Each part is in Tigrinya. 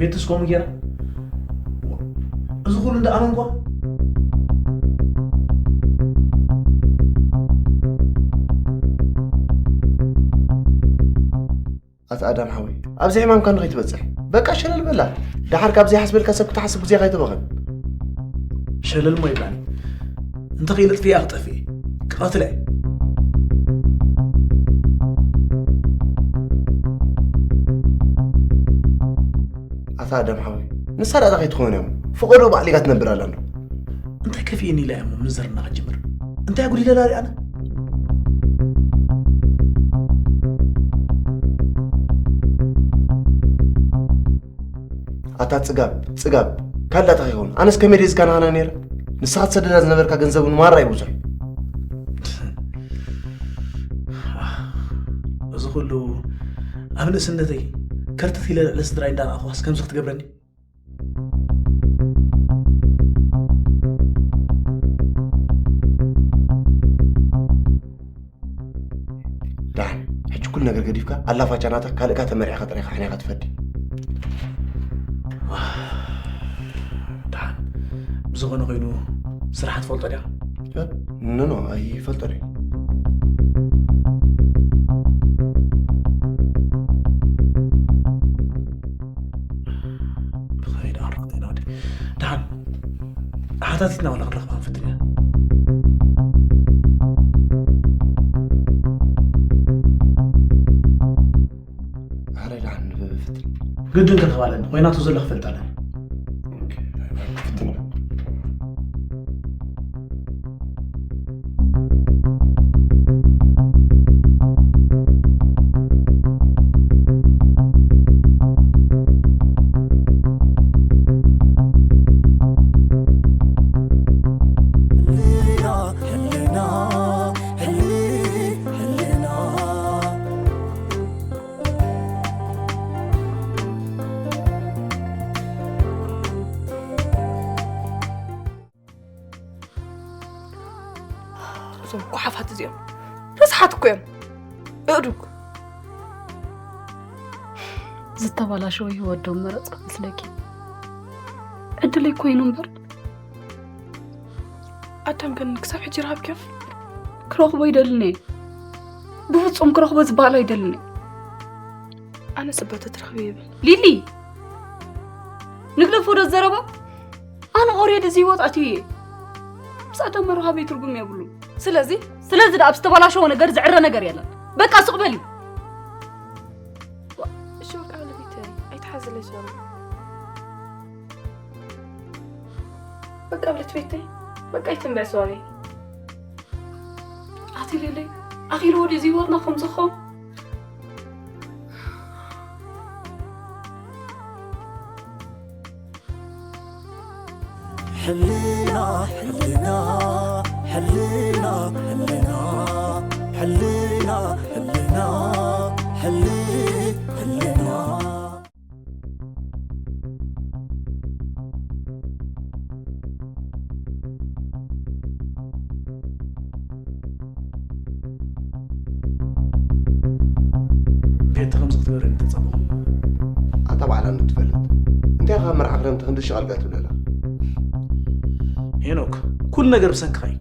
ቤትስ ከምኡ ጌራ? እዚ ኩሉ እንዳኣመንኳ? ኣታ ኣዳም ሓወይ፣ ኣብዚ ሕማምካ ንኸይትበጽሕ በቃ ሸለል በላ። ደሓር ካብዚ ሓስበልካ ሰብ ክትሓስብ ግዜ ከይትበኸን። ሸለል ሞ ይብላኒ። እንተ ከይነጥፍያ ክጠፍእ፣ ክቐትለ። ኣታ ኣዳም ሓወይ፣ ንሳ ዳኣ ከይትኾን እዮም። ፈቐዶ ባዕሊጋ ትነብር ኣላ እንዶ። እንታይ ከፊእኒ ኢላ እያ እሞ ምንዝርና ክጅምር? እንታይ ኣጉዲለላ ሪኣና? ኣታ ጽጋብ፣ ጽጋብ፣ ካልዳታ ከይኸውን። ኣነስ ከመይ ደይ ዝከናኸና ነይረ? ንስኻ ትሰደዳ ዝነበርካ ገንዘብ እውን ማራ እዩ ብዙሕ። እዚ ኩሉ ኣብ ንእስነተይ ከርተት ኢለ ልዕሊ ስድራይ እንዳረኣኹዋስ ከምዚ ክትገብረኒ? ደሓን፣ ሕጂ ኩሉ ነገር ገዲፍካ ኣላፋቻ ናታ ካልእካ ተመሪዕካ ጥራይ ከዓ ኢኻ ትፈዲ። ደሓን፣ ብዝኾነ ኮይኑ ስራሕ ትፈልጦ ዲኻ? ኖ፣ ኖ፣ ኣይፈልጦን እየ። ብኸመይ ደኣ ክንረኽቦ ኢና ወዲ? ደሓን፣ ሓታቲትና ዋላ ክንረኽባ ክንፍትን ኢና። ኣረ ደሓን ንፍትን። ግድን ክንረኽባ ኣለና። ኮይናቱ ዘሎ ክፈልጥ ኣለና። ኦኬ፣ ፍትን። እዞም ጓሓፋት እዚኦም ረስሓት እኮ እዮም። እእዱግ። ዝተበላሸወ ህይወት ዶ መረጽኩ መስለኪ? ዕድለይ ኮይኑ እምበር። ኣዳም ግን ክሳብ ሕጂ ረሃብክዮም? ክረኽቦ ይደልን እየ። ብፍጹም ክረኽቦ ዝበሃል ኣይደልን እየ። ኣነ ጽበት ትረኽቢ ይብል። ሊሊ! ንግደፎ ዶ ዘረባ? ኣነ ኦሬዲ እዚ ህይወት ኣትዩ እየ። ምስ ኣዳም መራኸቢ ትርጉም የብሉን። ስለዚ? ስለዚ ደኣ ኣብ ዝተበላሸወ ነገር ዝዕረ ነገር የለን። በቃ ስቕ በሊ። ዋ፣ እሺ በቃ በሊ ቤተይ፣ ኣይትሓዝለይ ሶሪ። በቃ በለት ቤተይ፣ በቃ ኣይትንበዕ ሶሪ። ኣቲ ሊሊ፣ ኣኺልዎ ድዩ እዚ ህይወትና ከም ዝኸውን? ሕልና፣ ሕልና፣ ሕልና፣ ሕልና፣ ሕልና፣ ሕልና፣ ሕሊ-፣ ሕልና። ቤቲ ከምዚ ክትገብረኒ ተጸበኹ። ኣታ ባዕላ እንዶ ትፈልጥ። እንታይ ካብ መርዓ ክረምቲ ክንዲ ሸቓል ጋር ትብለላ? ሄኖክ፣ ኩሉ ነገር ብሰንክኻ እዩ።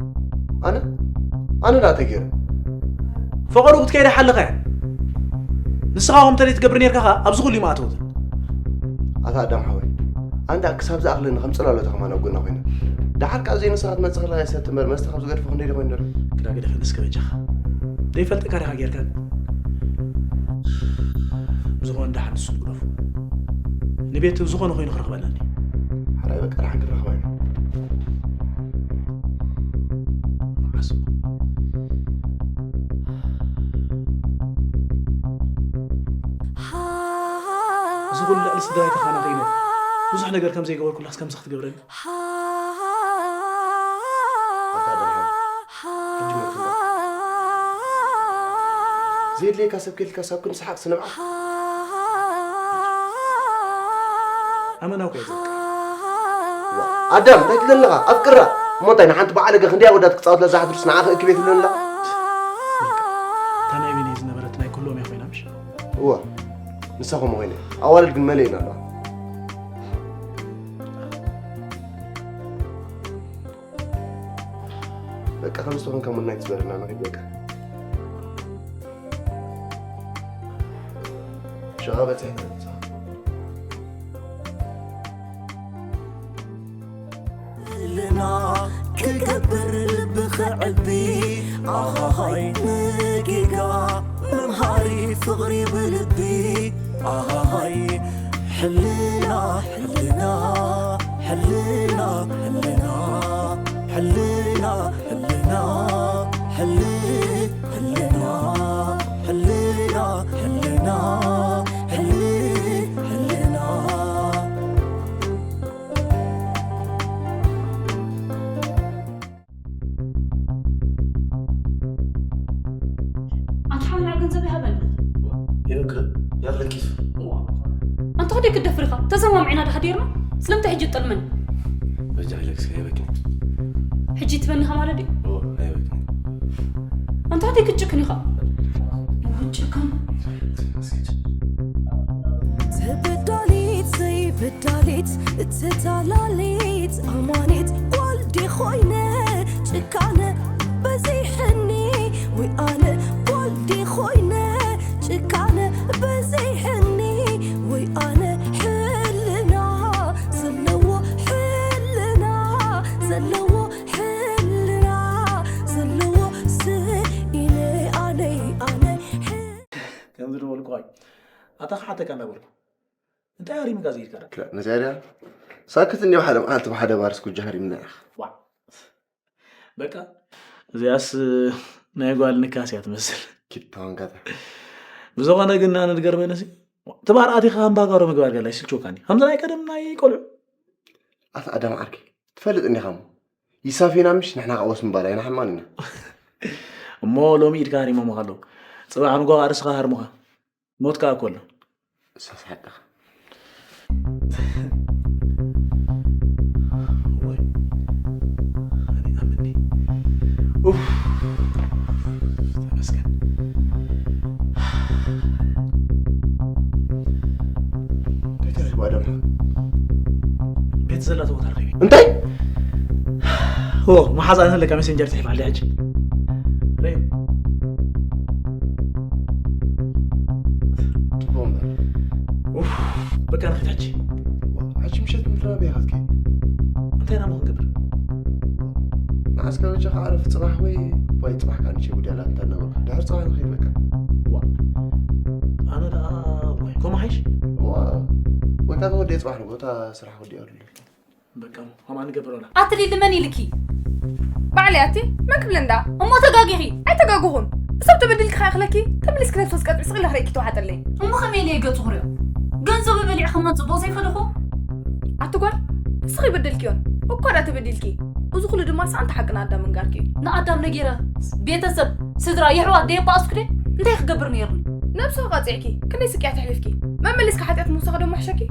ኣነ? ኣነ ደኣ እንታይ ገይረ? ፈቐዶ ክትከይድ ሓለኻ እያ። ንስኻ ከምኡ እንተዘይትገብር ኔርካ ኸኣ ኣብዚ ኩሉ እዩ ማእተውትን። ኣታ ኣዳም ሓወይ፣ ኣንታ ክሳብ ዝኣኽለኒ ከም ጽላሎት ከማን ኣብ ጎና ኮይነ። ደሓር ካብ ዘይንስኻ ትመጽእ ከለኻ ይሰቲ እምበር መስተ ካብ ዝገድፎ ክንደይ ዶ ኮይኑ ነይሩ? ግዳ ግደፈኒ እስከ በጃኻ። ዘይፈልጠካ ዲኻ ጌርካኒ? ብዝኾነ ደሓን ንሱ ንግደፎ። ንቤት ዝኾነ ኮይኑ ክረኽበና እንዲ። ሓራይ በቃ ደሓን ክንረኽባ ኢና። መዓስ እሞ? እዚ ኩሉ ልዕሊ ስድራይ ተኻናኺነ ብዙሕ ነገር ከም ዘይገበርኩላስ ከምዚ ክትገብረኒ? ኣታ ደርሃም፣ ሕጂ መርትባ። ዘየድልየካ ሰብ ከልካ ሳብ ክንዲ ሰሓቕ ስንብዓ። ኣመና እኮ እየ ዘፍቅራ። ዋ፣ ኣዳም፣ እንታይ ትብል ኣለኻ? ኣፍቅራ። እሞ እንታይ ንሓንቲ በዓል ገ ክንደይ ኣወዳት ክጻወትላ ዝሓድሩስ ንዓኺ እክብ የትብለኒ ኣለኻ? እታ ናይ ቢኒ ዝነበረት ናይ ኩሎም እያ ኮይና ምሽ? እዋ፣ ንሳ ከምኡ ኮይነ። ኣዋልድ ግን መለ ኢለን ኣለዋ። በቃ ከም ዝኾንካ ሙናይ ትበልና ንኺድ በቃ። ሽቓ በጺሕና ንብጻ። ህልና ክገብር ልቢ ክዕቢ ኣሃሃይ ንጌጋ መምሃሪ ፍቕሪ ብልቢ ኣሃሃይ ሕልና ሕልና ሕልና ሕልና ሕልና ሕልና ሕል- ሕልና ሕልና ሕልና ሕል- ሕልና ኣንታ ሓውና ገንዘብ ይሃበኒ። ይበክር ያለኪፍ ኣንታ ከደይ ክትደፍር ኢኻ? ተሰማሚዕና ዶ ሓዲርና? ስለምንታይ ሕጂ ትጠልመኒ? በጃ ኢለክስ ከይበክኒ ሕጂ ትበኒ ኢኻ ማለት ድዩ? ኣይበክኒ ኣንታ ከደይ ክትጭክን ኢኻ? ጭክን ተበዳሊት ዘይበዳሊት ተታላሊት ኣማኒት ጓልዲ ኮይነ ጭካነ በዚሕኒ ወይ ኣነ ጓልዲ ኮይነ ጭካነ በዚሕኒ ወይ ኣነ ሕልና ዘለዎ ሕልና ዘለዎ ሕልና ዘለዎ ስኢነ ኣነይ ኣነ ከምዚ ዝበልኩ ኣይ ኣታ ክሓተካ እናበልኩ እንታይ ኣሪምካ ዝኢድካ ደኣ ነዚኣ ድያ ሳክት እኒኦ ሓደ መዓልቲ ብሓደ ባር ስኩጃ ሃሪምና ኢኻ ዋ በቃ እዚኣስ ናይ ጓል ንካስ እያ ትመስል ኪድ ተዋንጋታ ብዝኾነ ግን ኣነ ዝገርመኒ ሲ ትባር ኣቲኻ ኣምባጋሮ ምግባር ገላ ይስልችወካኒ ከምዚ ናይ ቀደም ናይ ቆልዑ ኣታ ኣዳም ዓርኪ ትፈልጥ እኒኻ ሞ ይሳፊና ምሽ ንሕና ቃወስ ምባል ኣይንሓማን ኢና እሞ ሎሚ ኢድካ ሃሪሞምኻ ኣለዉ ፅባሕ ንጎ ርእስኻ ሃርሙኻ ሞት ከዓ እኮ ኣሎ እሳስ ሓቅኻ ወይ ኣነ ኣምኒ ኡፍ ተመስገን እንታይ ተረኺቡ ኣዳም ቤት ዘላቶ ቦታ ረኺበ እንታይ ኦ መሓዛ ነለካ ሜሴንጀር ትሕብ ኣለ ሕጂ ሬ ጽቡቕ እምበር ኡፍ በቃ ንኺድ ሕጂ ሕጂ ምሸት ምድረ በያ ክትከይድ እንታይ ናሞ ክንገብር ንዓስከ በጃ ክዓረፍ ጽባሕ ወይ ወይ ጽባሕ ከዓ ንሸ ጉዳይ ላንታ እናበልካ ድሕር ጽባሕ ንኸይድ በቃ ዋ ኣነ ደኣ ወይ ከምኡ ሓይሽ ዋ ወይ ካብ ወደ ጽባሕ ንጎታ ስራሕ ወዲኦ ኣሎ በቃ ከምኣ ንገብር ኣላ ኣትሊሊ መን ኢልኪ ባዕለይ ኣቲ መን ክብለ እንዳ እሞ ተጋጊኺ ኣይተጋጉኹን ሰብ ተበድልኪ ከይኣኽለኪ ተመሊስኪ ነብሲ ስቀጥዒ ስቕ ኢለ ክርእኪ ተዋሓጠለይ እሞ ከመይ ኢለ ይገጽ ክሪኦ ገንዘቡ በሊዕኽሞ ጽቡቕ ዘይፈለኹ ኣቲ ጓል ንስኺ በደልክዮን እኳ ዳ ተበዲልኪ እዚ ኩሉ ድማ ሳንታ ሓቂ ንኣዳም ምንጋርኪ እዩ ንኣዳም ነጊረ ቤተሰብ ስድራ የሕዋት ደየባኣስኩ ደ እንታይ ክገብር ነይርኒ ነብስኺ ቀጺዕኪ ክንደይ ስቅያት ኣሕሊፍኪ መመሊስኪ ሓጢኣት ምውሳኺ ደሞ ሕሸኪ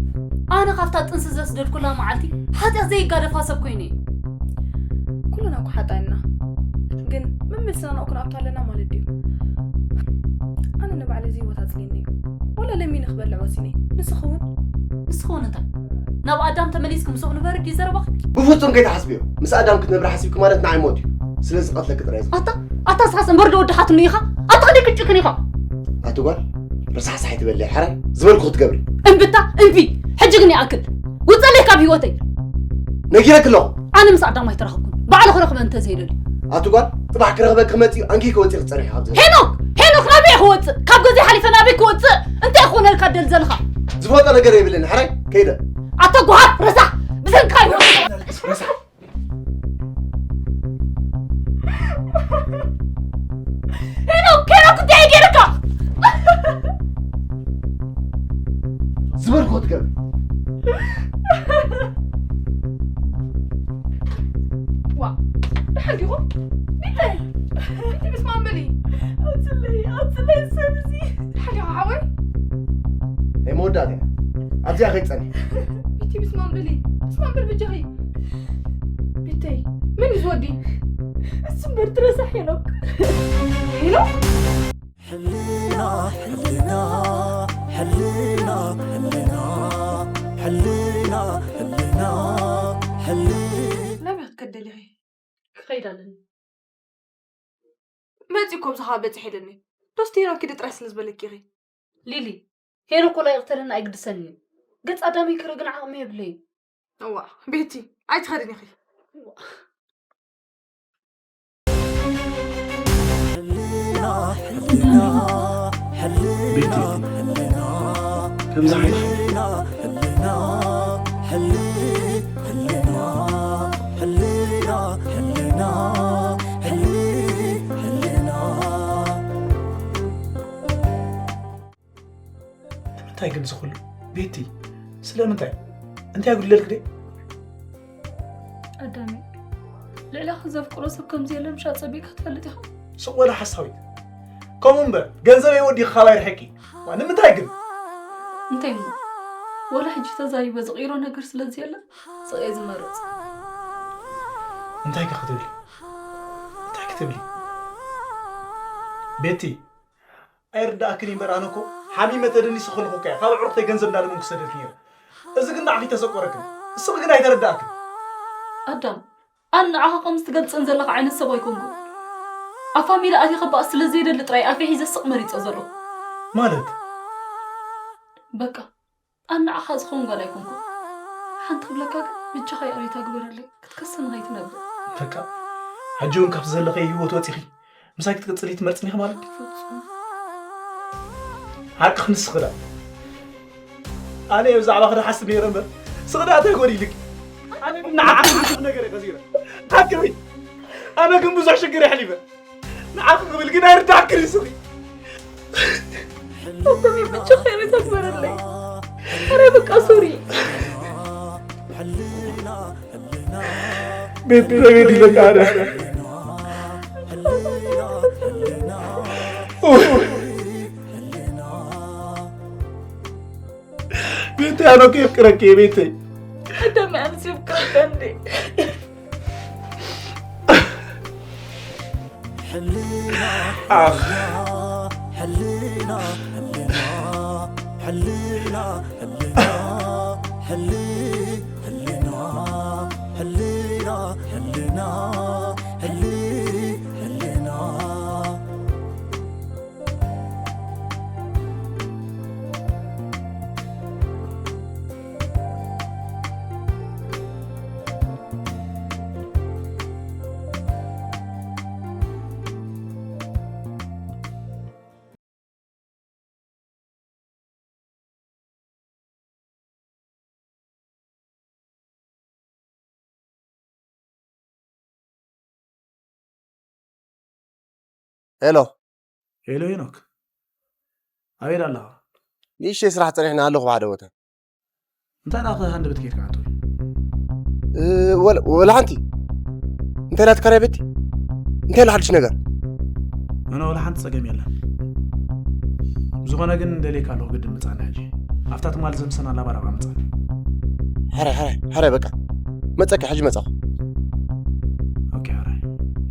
ኣነ ካብታ ጥንሲ ዘስደድኩላ መዓልቲ ሓጢኣት ዘይጋደፋ ሰብ ኮይነ እየ ኩልና እኮ ሓጣን ኢና ግን መመልስና ናብኡ ክንኣቱ ኣለና ማለት ድዩ ኣነ ንባዕለይ እዚ ህይወት ኣፅልየኒ እዩ ዋላ ለሚነ ክበልዕ ወሲነ ንስኺ እውን ንስኺ እውን እንታይ ናብ ኣዳም ተመሊስኪ ምስኡ ንበሪ ድዩ ዘረባኺ ብፍጹም ከይትሓስብዮ ምስ ኣዳም ክትነብሪ ሓሲብኪ ማለት ንዓይ ሞት እዩ ስለዚ ቀትለኪ ጥራይ ዝኸ ኣታ ኣታ ስሓስ እምበር ዶ ወዲ ሓትኑ ኢኻ ኣታ ከደይ ክትጭክን ኢኻ ኣቲ ጓል ረሳሕሳሕ ኣይትበልዕ ሕራይ ዝበልኩ ክትገብሪ እምብታ እምቢ ሕጂ ግን ይኣክል ውፀለይ ካብ ህይወተይ ነጊረኪ ኣለኹ ኣነ ምስ ኣዳም ኣይተራኸብኩን ባዕሉ ክረኽበ እንተዘይደልዩ ኣቲ ጓል ጽባሕ ክረኽበኪ ክመጽእ እዩ ኣንኪ ክወፅእ ክትፀንሒ ካብ ዝብል ሄኖክ ሄኖክ ናበይ ክወፅእ ካብ ገዜ ሓሊፈ ናበይ ክወፅእ እንታይ ክኾነልካ ደል ዘለኻ ዝፈልጦ ነገር የብልን ሕራይ ከይደ ኣታ ጓሃት ረሳሕ ብሰንካ ይወፅእ ሄኖክ ሄኖክ እንታይ ገይርካ ዝበልኩ ክትገብር ዋ ደሓን ዲኹም ቢተይ ቢቲ ብስማም በሊ ኣውፅለይ ኣውፅለይ ሰብ እዚ ደሓን ዲኻ ሓወይ ናይ መወዳእታ እያ ኣብዚኣ ከይትፀንሒ ቢቲ ብስማም በሊ ብስማም በል በጃኺ ቢተይ መን እዩ ዝወዲ እሱ እምበር ትረሳሕ ሄኖክ ሄኖክ ሕልና ሕልና ሕልና ሕልና ሕልና ሕልና ሕልና ናበይ ክትከድ ደሊኺ? ክኸይድ ኣለኒ። መጺ እኮ ብዝኻ በጽሕ ኢለኒ። ዶስ ቴሮ ኪዲ ጥራይ ስለ ዝበለኪ ኢኺ። ሊሊ፣ ሄኖክ ወላ ይቕተለኒ ኣይግድሰኒ እዩ። ገጽ ኣዳመይ ክርኢ ግን ዓቕሚ የብለይን። እዋ፣ ቤቲ፣ ኣይትኸድን ኢኺ። ቤቲ፣ ከምዚ ዓይነት ንምንታይ ግን ዝኹሉ? ቤቲ፣ ስለምንታይ? እንታይ ኣጉዲለልክ ደይ? ኣዳመይ፣ ልዕላኺ ዘፍቅሮ ሰብ ከም ዘየለ ምሽ ኣጸቢቕካ ትፈልጥ ኢኻ። ስቕ በለ ሓሳዊት። ከምኡ እምበር፣ ገንዘበይ ወዲኺ ካባይ ርሐቂ። ዋ፣ ንምንታይ ግን? እንታይ እሞ? ወላ ሕጂ ተዛሪበ ዝቕይሮ ነገር ስለ ዘየለ፣ ስቕ እየ ዝመርጽ። እንታይ ከ ክትብሊ? እንታይ ክትብሊ? ቤቲ፣ ኣይርዳእክን እምበር፣ ኣነ እኮ ሓሚመ ተደኒሰ ከለኹ እኮ እየ ካብ ኣዕሩኽተይ ገንዘብ እንዳለመንኩ ሰደድኪ ነይረ። እዚ ግን ንዓኺ ተሰቆረክን። እስኺ ግን ኣይተረዳእክን። ኣዳም፣ ኣነ ንዓኻ ከምዚ ትገልጸን ዘለኻ ዓይነት ሰብ ኣይኮንኩን። ኣብ ፋሚሊ ኣትየ ክባእ ስለ ዘይደሊ ጥራይ ኣፈይ ሒዘ ስቕ መሪጸ ዘለኹ። ማለት? በቃ፣ ኣነ ንዓኻ ዝኸውን ጓል ኣይኮንኩን። ሓንቲ ክብለካ ግን፣ ብጃኻ ይቕሬታ ግበረለይ፣ ክትከሰኒ ከይትነብር። በቃ፣ ሕጂ እውን ካብቲ ዘለኸዮ ህይወት ወጺኺ ምሳይ ክትቅጽሊ ትመርጽኒ ኢኺ ማለት ድዩ? ፍጹም። ሓቅኺ ንስኺ ደኣ። ኣነ እየ ብዛዕባኺ ዝሓስብ ነይረ እምበር፣ ስኺ ደኣ እንታይ ጎዲሉኪ? ኣነ ግን ንዓኺ ብዙሕ ነገር እየ ቀሲረ። ሓቂ በይ። ኣነ ግን ብዙሕ ሽግር እየ ኣሕሊፈ። ንዓኺ ክብል ግን ኣይርዳእክን እዩ ስኺ። ኣቦይ ብቻ ኸይር ተግበረለይ። ኧረ በቃ ሶሪ። ቤት ቤት ይለቃለ። ቤት ያኖክ ይፍቅረክ ቤት። እንደምን አንስ ይፍቅረክ እንዴ? ኣኽ። ሄሎ። ሄሎ ሄኖክ፣ ኣበይ ኣለኻ? ንእሽተይ ስራሕ ጸኒሕና ኣለኹ ብሓደ ቦታ። እንታይ ደኣ ሃንደበት ኬድካ ኣንቶኒ? እ፣ ወላ፣ ወላ ሓንቲ። እንታይ ናትካ ናይ ቤቲ? እንታይ ኢሉ ሓድሽ ነገር? ኣነ ወላ ሓንቲ ጸገም የለን። ብዝኾነ ግን እንደልየካ ኣለኹ፣ ግድን ምጻኒ ሕጂ። ኣብታ ትማል ዘምሰናላ ባር ኣብኣ ምጻኒ። ሕራይ፣ ሕራይ፣ ሕራይ በቃ። መጸካ፣ ሕጂ መጻኹ። ኦኬ፣ ሕራይ።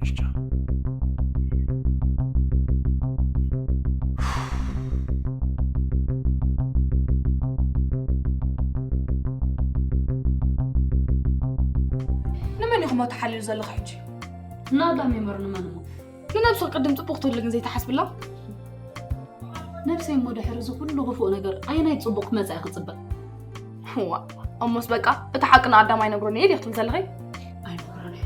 እሺ፣ ቻው። ንመን ኢኹም ተሓልዩ ዘለኹ ሕጂ? ንኣዳም የመር ንመን እሞ? ንነብሱ ቅድም ጽቡቕ ትብሊ ግን ዘይትሓስብላ? ነብሰይ እሞ ድሕሪ እዚ ኩሉ ክፉእ ነገር ኣየናይ ጽቡቕ ክመጽእ እየ ክጽበ? እዋ፣ እሞስ በቃ፣ እቲ ሓቂ ንኣዳም ኣይነግሮን እየ ዲኺ ትብሊ ዘለኺ? ኣይነግሮን እየ።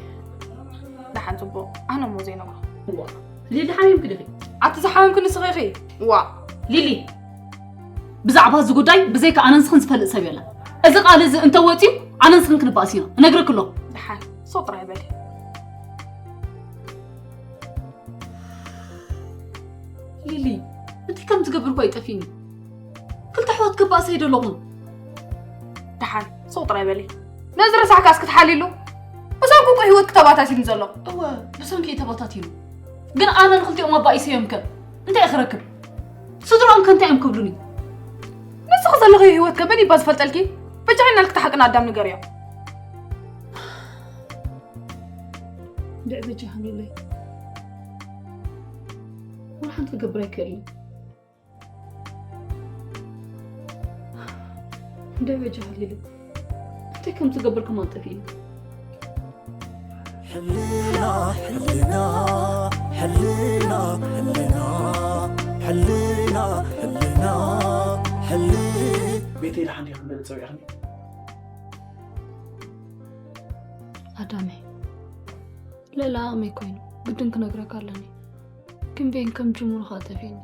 ደሓን ጽቡቕ፣ ኣነ እሞ ዘይነግሮ። እዋ፣ ሊሊ ሓሚምኪ ዲኺ? ኣቲ ዝሓመምኪ ንስኺ ኢኺ። እዋ። ሊሊ፣ ብዛዕባ እዚ ጉዳይ ብዘይካ ኣነን ስኽን ዝፈልጥ ሰብ የለን። እዚ ቃል እዚ እንተ ወጺኡ ኣነን ስኽን ክንባእስ ኢና። እነግረኪ ኣለኹ። ደሓን፣ ሶ ጥራይ በሊ። ሊሊ፣ እንታይ ከም ዝገብር እኮ ኣይጠፍእኒ። ክልተ ኣሕዋት ክባእስ ኣይደለኹን። ደሓን፣ ሱቕ ጥራይ በሊ። ነዚ ረሳሕካስ ክትሓልይሉ? ብሰንኩ እኮ ህይወት ክተባታቲኒ ዘሎ። እወ፣ ብሰንኪ እዩ ተባታቲኑ። ግን ኣነ ንክልቲኦም ኣባኢሰዮም ከ እንታይ ክረክብ? ስድራኦም ከ እንታይ እዮም ክብሉኒ? ንስኺ ዘለኺ ህይወት ከ መን ይባ ዝፈልጠልኪ? በጃኺ ናልክቲ ሓቂ ንኣዳም ንገርዮ። ድዕ በጃ ሃሚለይ። ወላ ሓንቲ ክገብር ኣይክእልን። እንደ በጃ ሃሊሉ እንታይ ከም ዝገብር ከማን ጠፊእኒ። ሕልና፣ ሕልና፣ ሕልና ሕልና ሕልና ሕልና ሕልና ቤተይ ደሓን ዲኻ? ክንደሊ ጸዊዕኽኒ? ኣዳመይ፣ ልዕሊ ዓቕመይ ኮይኑ ግድን ክነግረካ ኣለኒ። ክንበይን ከም ጅምሩ ኸኣ ጠፊእኒ።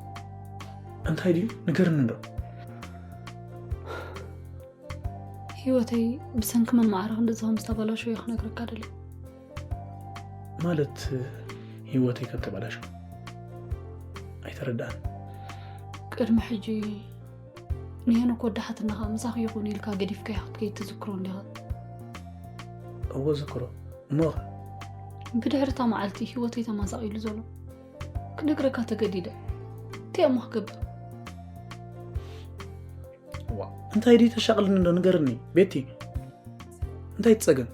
እንታይ ድዩ? ንገርኒ እንዶ። ህይወተይ ብሰንኪ መን ማዕረ ክንድዚ ከም ዝተበላሸወ ክነግረካ ደልየ። ማለት ህይወተይ ከም ተበላሸወ ኣይተረዳእን። ቅድሚ ሕጂ ንሄኖክ ወዲ ሓትነኻ ምሳኺ ይኹን ኢልካ ገዲፍካዮ ክትከይድ ትዝክሮ እንዲኻ? እወ ዝክሮ። እሞ ኸ? ብድሕሪ እታ መዓልቲ ህይወተይ ተማሳቒሉ ዘሎ ክነግረካ ተገዲደ። እንታይ እሞ ክገብር? ዋ፣ እንታይ ድዩ ተሻቕልኒ እንዶ ንገርኒ ቤቲ? እንታይ ትጸገም?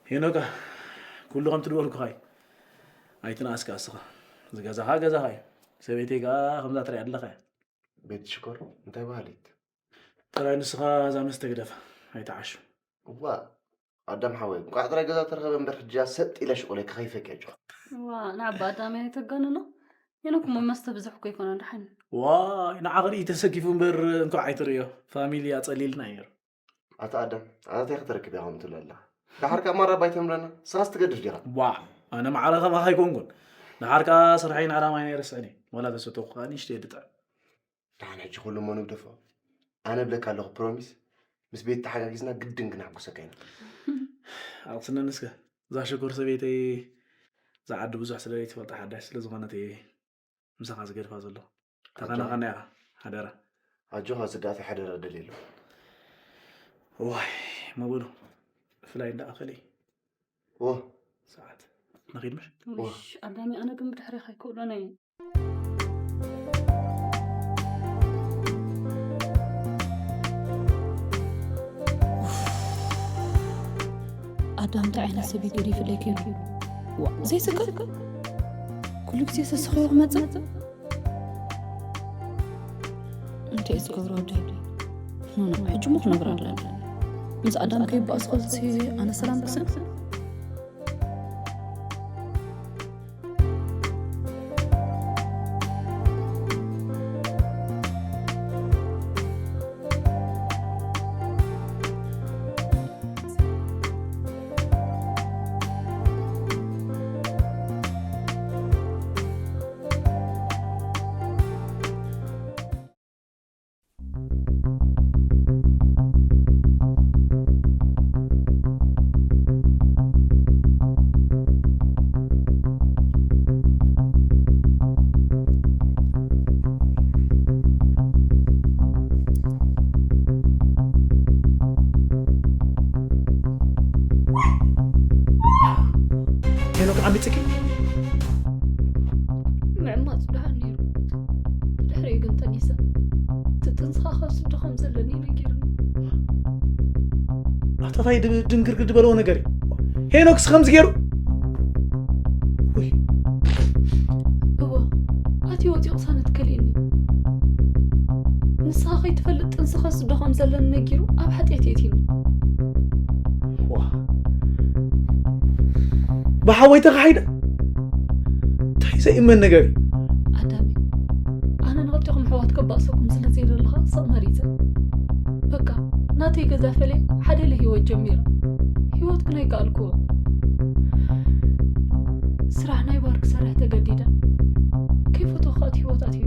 ሄኖካ፣ ኩሉ ከምቲ ዝበልኩኻ እዩ። ኣይትንኣስ ከኣ እስኻ። እዚ ገዛኻ ገዛኻ እዩ። ሰበይተይ ከኣ ከምዛ ትሪኣ ኣለኻ እያ። ቤት ሽኮር እንታይ በሃሊት? ጥራይ ንስኻ እዛ መስተ ግደፋ። ኣይትዓሹ። እዋ፣ ኣዳም ሓወይ፣ እንቋዕ ጥራይ ገዛ ተረኸበ እምበር፣ ሕጂ እያ ሰጥ ኢለ ሽቑለይ ክኸይፈኪ ኣጆኻ። እዋ፣ ንዓባ ኣዳም ኣይተጋንኖ። ሄኖክ እሞ መስተ ብዙሕ እኮ ኣይኮነን ደሓን። ዋይ፣ ንዓ ክርኢ ተሰኪፉ እምበር እንኳዕ ኣይትርእዮ። ፋሚሊ ኣጸሊልና እዩ ነይሩ። ኣታ ኣዳም፣ ኣታ እንታይ ክትረክብ ኢኻ ከምኡ ትብል ኣለኻ? ደሓር ከኣ ማራ ባይ ተምረና፣ ንስኻስ ትገድፍ ዲኻ? ዋ፣ ኣነ ማዕረ ከማኻ ኣይኮንኩን። ደሓር ከኣ ስርሐይን ዕላማይን ኣይረስዕን እየ። ዋላ ተሰተኹ ከኣ ንእሽተይ ድጥዕም። ደሓን ሕጂ ኩሉ እሞ ንግደፎ። ኣነ እብለካ ኣለኹ ፕሮሚስ፣ ምስ ቤት ተሓጋጊዝና ግድን ክነሕጉሰካ ኢና። ኣቕስነኒ እስከ። እዛ ሽኮር ሰበይተይ እዛ ዓዲ ብዙሕ ስለ ዘይትፈልጣ ሓዳሽ ስለ ዝኾነት እየ ምሳኻ ዝገድፋ ዘለኹ። ኣጆኻ። ተኸናኸና ኢኻ፣ ሓደራ። ኣጆኻ፣ እዚ ደኣ ሓደራ ደልየ ኣለኹ። እዋይ፣ እሞ በሉ፣ ፍላይ እንዳኣኸለ እዩ። ዎ። ሰዓት ንኺድ ምሽ? ውሽ፣ ኣዳሚ፣ ኣነ ግን ብድሕሬኻ ኣይክእሎን እየ። ኣዳም እንታይ ዓይነት ሰብ እዩ ገዲፍለይ ከይዱ? ዋ፣ ዘይስከር? ኩሉ ግዜ ሰስኽዮ ክመጽእ? እንታይ እዩ ዝገብሮ ወደይ? ኖ፣ ኖ፣ ሕጂ እሞ ክነግራ ኣለኒ። ምስ ኣዳም ከይባእስኹ ዝሲ ኣነ ሰላም ክስን? ሄኖክ ዓሚጽኪ? ምዕማጽ ደሓን ነይሩ። ብድሕሪኡ ግን ጠኒሰ። እቲ ጥንስኻ ከስዶ ከም ዘለኒ ነጊሩኒ። ኣታ ታይ ድብ-፣ ድንግርግር ዝበለዎ ነገር እዩ? ሄኖክስ ከምዚ ገይሩ? ውይ። እወ፣ ኣትዩ ወፂኡ ቅሳነት ከሊእኒ። ንስኻ ከይትፈልጥ ጥንስኻ ከስዶ ከም ዘለኒ ነጊሩ ኣብ ሓጢኣት የእትዩኒ። ዋ። ብሓወይ ተኻሒደ? እንታይ ዘይእመን ነገር እዩ? ኣዳሚ፣ ኣነ ንኽልቴኹም ኣሕዋት ከባእሰኩም ስለ ዘይደለኻ ስቕ መሪጸ። በቃ፣ ናተይ ገዛ ፈለየ፣ ሓደ ኢለ ህይወት ጀሚረ። ህይወት ግን ኣይከኣልኩዎ። ስራሕ ናይ ባር ክሰርሕ ተገዲደ። ከይፈተኹ ከኣ እቲ ህይወት ኣትዩ።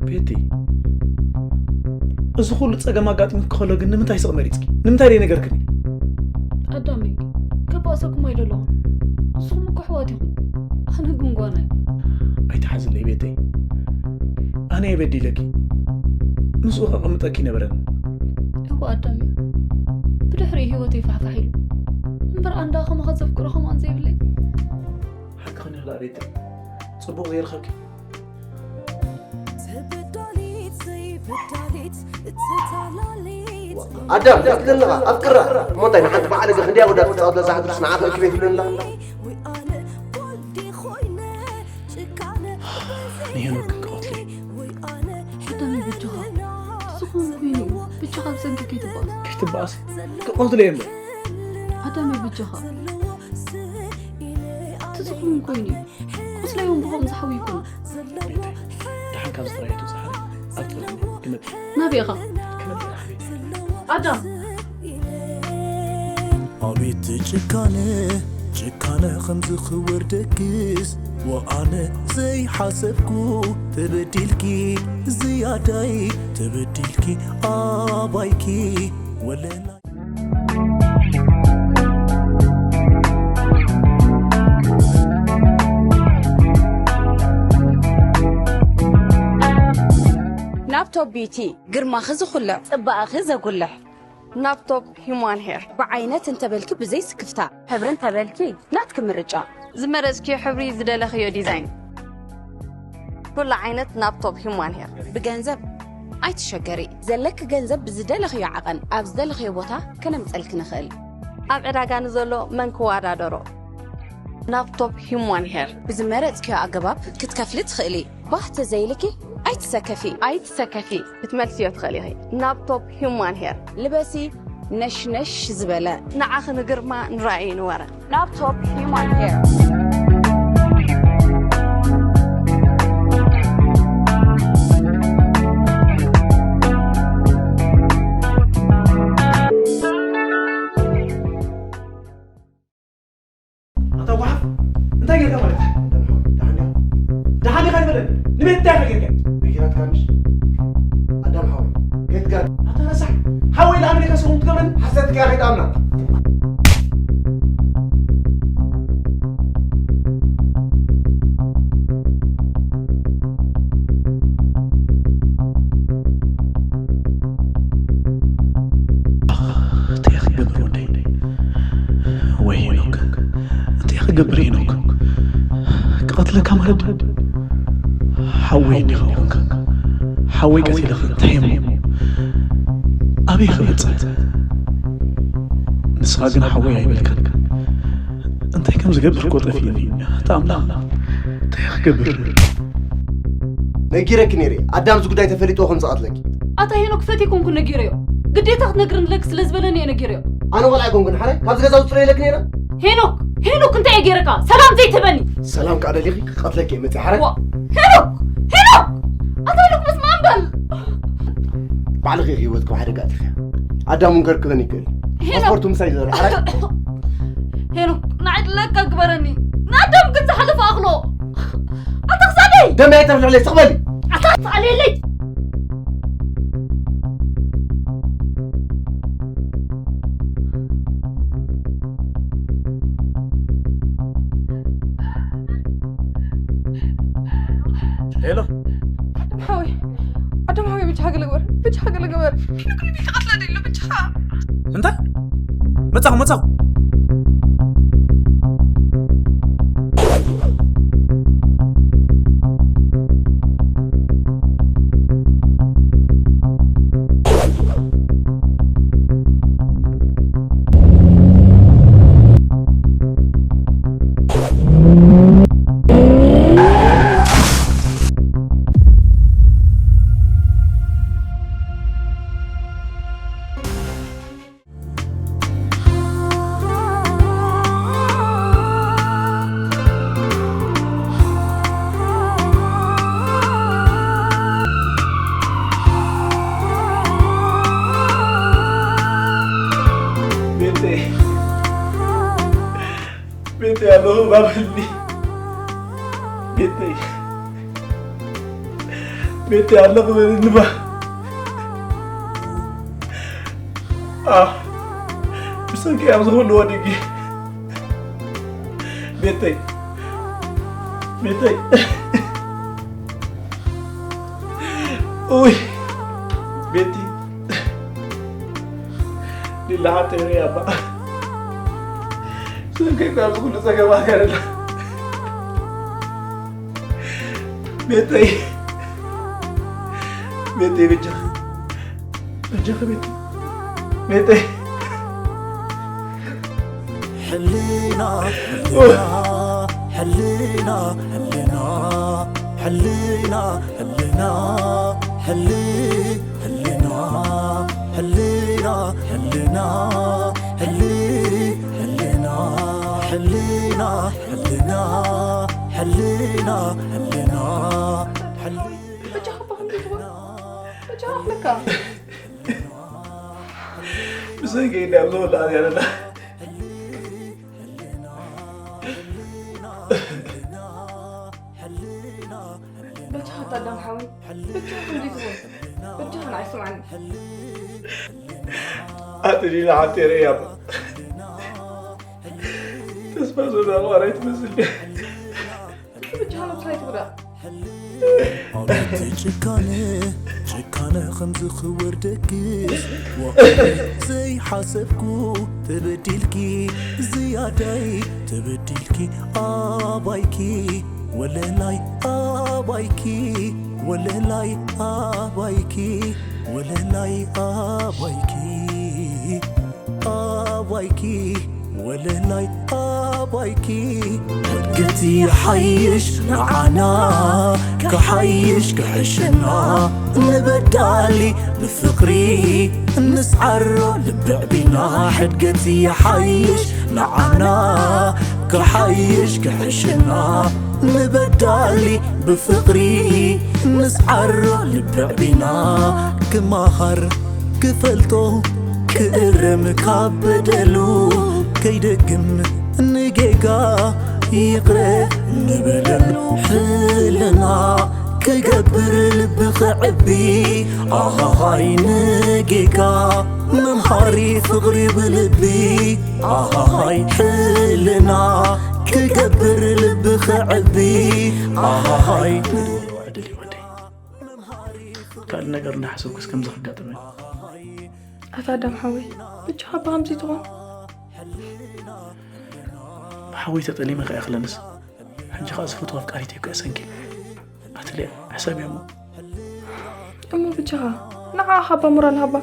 ቤቲ፣ እዚ ኩሉ ጸገም ኣጋጢሙኪ ከሎ ግን ንምንታይ ስቕ መሪጽኪ? ንምንታይ ደይነገርክኒ? ኣዳመይ፣ ከባእሰኩም ኣይደለኹን። ንስኹም እኮ ኣሕዋት ኢኹም። ኣነ ግን ጓና እየ። ኣይትሓዝለይ ቤተይ። ኣነ እየ በዲለኪ። ምስኡ ከቐምጠኪ ይነበረኒ። እወ ኣዳመ፣ ብድሕሪኡ ህይወተይ ፋሕፋሕ ኢሉ። እምበር ኣንዳ ከማኻ ዘፍቅሮ ከማን ዘይብለይ። ሓቅኽን ይኽላ ቤተይ። ጽቡቕ ዘይረኸብኪ። ኣዳም፣ ትክክል ኣለኻ፣ ኣፍቅራ። እሞ እንታይ፣ ንሓንቲ ማዕረገ ክንደይ ኣወዳት ክትጻወት ለዛ ሕድርስ ንዓኻ ክቤት ይብለኒ ኣለኻ? ንሄኖክ ክቐትሎ እዩ። ኣዳም፣ በጃኻ። ዝኾነ ኮይኑ እዩ። በጃኻ ብሰንኪ ከይትባኣስ። ከይትባኣስ? ክቐትሎ እየ እምበር። ኣዳም፣ በጃኻ። እቲ ዝኾነ ኮይኑ እዩ። ቁስለይ እውን ብኸምኡ ዝሓዊ ይኹን። ቤተይ፣ ደሓን ካብ ዝጥራየቱ ጻዕሪ ኣብ ጥርኒ ክመጽእ። ናበይ ኢኻ? ክመጽእ ኢኻ ቤተይ። ኣዳም! ኣቤት ጭካነ፣ ጭካነ ከምዚ ክወርደክስ። ወኣነ ዘይሓሰብኩ ተበዲልኪ፣ ዝያዳይ ተበዲልኪ፣ ኣባይኪ ወለላ ናብ ቶፕ ቢዩቲ ግርማኺ ዝኹልዕ ጽባቐኺ ዘጉልሕ ናብ ቶፕ ሂዩማን ሄር ብዓይነት እንተበልኪ ብዘይ ስክፍታ ሕብሪ እንተበልኪ ናትኪ ምርጫ ዝመረጽክዮ ሕብሪ ዝደለኽዮ ዲዛይን ኩሉ ዓይነት ናብ ቶፕ ሂዩማን ሄር ብገንዘብ ኣይትሸገሪ ዘለኪ ገንዘብ ብዝደለኽዮ ዓቐን ኣብ ዝደለኽዮ ቦታ ከነምጸልኪ ንኽእል ኣብ ዕዳጋ ንዘሎ መን ክወዳደሮ ናብ ቶፕ ሂዩማን ሄር ብዝመረጽክዮ ኣገባብ ክትከፍሊ ትኽእሊ ባህ ተዘይልኪ ኣይትሰከፊ ኣይትሰከፊ ክትመልስዮ ትኽእሊ ኢኺ ናብ ቶፕ ሂዩማን ሄር ልበሲ ነሽነሽ ዝበለ ንዓኺ ንግርማ ንራእይ ንወረ ናብ ቶፕ ሂዩማን ሄር ኣታ ጓሓፍ እንታይ ጌርካ ማለት ደሓን ዲኻ ይበለኒ ንቤት እንታይ ኢኻ ጌርካ ነጊራትካ ምሽ ኣዳም ሓወይ ከይትጋር ኣታ ረሳሕ ሓወይ ለኣምኔካ ስኹም ትገብረኒ ሓሰትካ ከይትኣምና እንታይ ክገብር ወደይ ወይ ሄኖክ እንታይ ክገብር ሄኖክ ክቐትለካ ማለት ሓወይ እንዲኻ ኮንካ ሓወይ ቀቲለኻ እንታይ እሞ ኣበይ ክበጽሕ ንስኻ ግን ሓወይ ኣይበልካን እንታይ ከም ዝገብር እኮ ጠፊእኒ እታ ኣምላኽ እንታይ ክገብር ነጊረኪ ነይረ ኣዳም እዚ ጉዳይ ተፈሊጥዎ ከም ዝቐትለኪ ኣታ ሄኖክ ፈትየ ኮንኩ ነጊረዮ ግዴታ ክትነግርኒ ለክ ስለ ዝበለኒ እየ ነጊረዮ ኣነ ቆልዓ ኣይኮንኩን ሓራይ ካብዚ ገዛ ውፅሎ ኢለኪ ነይረ ሄኖክ ሄኖክ እንታይ እየ ገይረካ ሰላም ዘይትህበኒ ሰላም ከዓ ደሊኺ ክቐትለኪ እየ መፅእ ሓራይ ዋ ሄኖክ ሄኖክ ኣታ ሄኖክ ምስ ማን በል ባዕልኺ ኢኺ ህይወትኪ ኣብ ሓደጋ ኣቲኽያ ኣዳም እውን ከርክበኒ ይክእል እዩ ፓስፖርቱ ምሳይ ዘሎ ሓራይ ሄኖክ ንዓይ ድለካ ግበረኒ ንኣዳም ግን ዝሓለፈ ኣኽሎ ኣታ ክሳደይ ደመይ ኣይተፍልሕለይ ስቕ በሊ ኣታ ትኣልየለይ ሄሎ ሓወይ ኣዳም ሓወይ ብቻ ገለ ግበር ብቻ ገለ ግበር ፊልም ግን ቢልቲ ቀትለ ደሎ ብቻ እንታይ መጻኹ መጻኹ ቤተይ ኣለኹ ባበልኒ ቤተይ ቤተይ ኣለኹ በልኒ ባ ብሰንኪ ኣብ ዝኽሉ ወዲቂ ቤተይ ቤተይ ኡይ ቤቲ ሊላ ሓተይ ሪያ እባ ስንከይ ካብ ዝኩሉ ጸገም ኣካለላ ቤተይ ቤተይ በጃኺ፣ በጃኺ ቤተይ፣ ቤተይ። ሕልና፣ ሕልና፣ ሕልና፣ ሕልና፣ ሕልና፣ ሕልና፣ ሕል-፣ ሕልና፣ ሕልና፣ ሕልና፣ ሕል-፣ ሕልና፣ ሕልና፣ ሕልና፣ ሕልና፣ ሕልና፣ ሕል-፣ በጃኻ እባ ከምዚ ትኾን? በጃኻ ክለካ። ብሰንኪ ኢዳ ኣብ ዝወድኣ ዘለና። በጃኻ ኣታ ኣዳም ሓወይ፣ በጃኻ ከምዚ ትኾን? በጃኻ ንዓይ ስምዓኒ። ኣቲ ዲና ሓንቲ ርእያ እባ። ተስፋ ዘላ ቋራይ ትመስል። በጃኻ ነብስኻ ኣይትጉዳእ። ኣቤት ጭካነ፣ ጭካነ ከምዚ ክወርደኪ። ዘይሓሰብኩ ተበዲልኪ፣ ዝያዳይ ተበዲልኪ። ኣባይኪ ወለላይ፣ ኣባይኪ ወለላይ፣ ኣባይኪ ወለላይ፣ ኣባይኪ፣ ኣባይኪ ወለላይ፣ ኣባይኪ። ሕድገቲ ይሓይሽ ንዓና፣ ክሓይሽ ክሕሸና፣ ንበዳሊ ብፍቕሪ እንስዓሮ ልቢ ኣዕቢና። ሕድገቲ ይሓይሽ ንዓና፣ ክሓይሽ ክሕሸና፣ ንበዳሊ ብፍቕሪ እንስዓሮ ልቢ ኣዕቢና። ክመሃር ክፈልጦ ክእረም ካብ በደሉ፣ ከይደግም ንጌጋ ይቕረ ንበለሉ። ሕልና ክገብር ልቢ ክዕቢ፣ ኣሃሃይ ንጌጋ መምሃሪ ፍቕሪ ብልቢ። ኣሃሃይ ሕልና ክገብር ልቢ ክዕቢ፣ ኣሃሃይ። ዕድል እዩ ወደይ። ካልእ ነገር እንዳሓሰብኩስ ከምዚ ከጋጥመኒ። ኣታ ኣዳም ሓወይ፣ ብቻኻ ብኸምዚ ትኾን? ብሓወይ ተጠሊመ ከይኣኽለንስ፣ ሕጂ ኸኣ ዝፈትዋ ኣፍቃሪተይ እኮ እያ ሰንኪ። ኣትልያ፣ ሕሰብዮ እሞ። እሞ ብቻኻ፣ ንዓኣ ኻባ ሞራል ሃባ።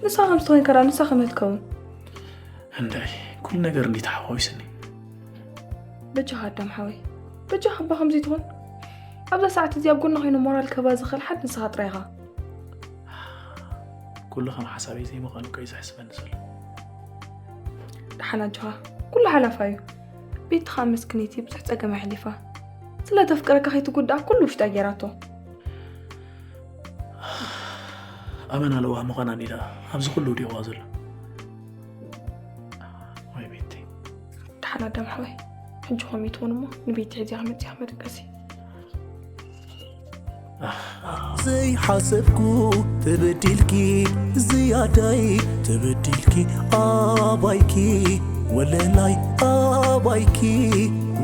ንሳ ከም ዝተኾይንካ ደኣ፣ ንሳ ከመይ ትኸውን? እንዳይ፣ ኩሉ ነገር እንዲ ተሓዋዊስኒ። በጃኻ ኣዳም ሓወይ፣ በጃኻ እባ ከምዚ ትኹን። ኣብዛ ሰዓት እዚኣ ኣብ ጎና ኮይኑ ሞራል ክህባ ዝኽእል ሓድ ንስኻ ጥራይ ኢኻ። ኩሉ ከም ሓሳበይ ዘይምዃኑ እኮ እዩ ዘሕስበኒ ዘሎ። ደሓን ኣጆኻ፣ ኩሉ ሓላፋ እዩ። ቤቲ ኸኣ መስክነይቲ ብዙሕ ጸገም ኣሕሊፋ። ስለ ተፍቅረካ ከይትጉዳእ ኩሉ ውሽጣ ገይራቶ። ኣመና ለዋህ ምዃናን እዩ ደኣ ኣብዚ ኩሉ ውዲቕዋ ዘሎ። ወይ ቤቲ። ደሓን ኣዳም ሓወይ፣ ሕጂ ከምኡ ይትኹን እሞ ንቤቲ ሒዚኻ መጺኻ መደቀሲ። ዘይሓሰብኩ ተበዲልኪ፣ ዝያዳይ ተበዲልኪ። ኣባይኪ ወለላይ፣ ኣባይኪ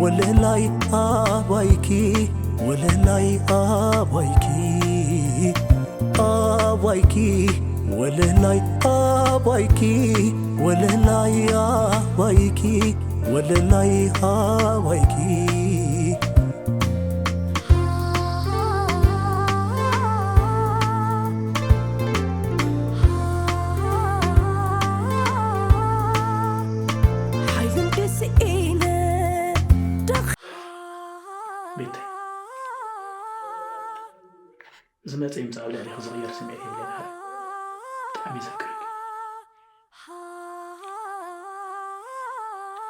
ወለላይ፣ ኣባይኪ ወለላይ፣ ኣባይኪ፣ ኣባይኪ ወለላይ፣ ኣባይኪ ወለላይ፣ ኣባይኪ ወለላይ፣ ኣባይኪ። ሓይልን ደስ ኢለ ደኽ- ቤተይ፣ ዝመጸ ይምጻእ ኣብ ልዕሌኺ ዝቕየር ስምዒት የብለይን። ሓር ብጣዕሚ ዘፍቅረኪ።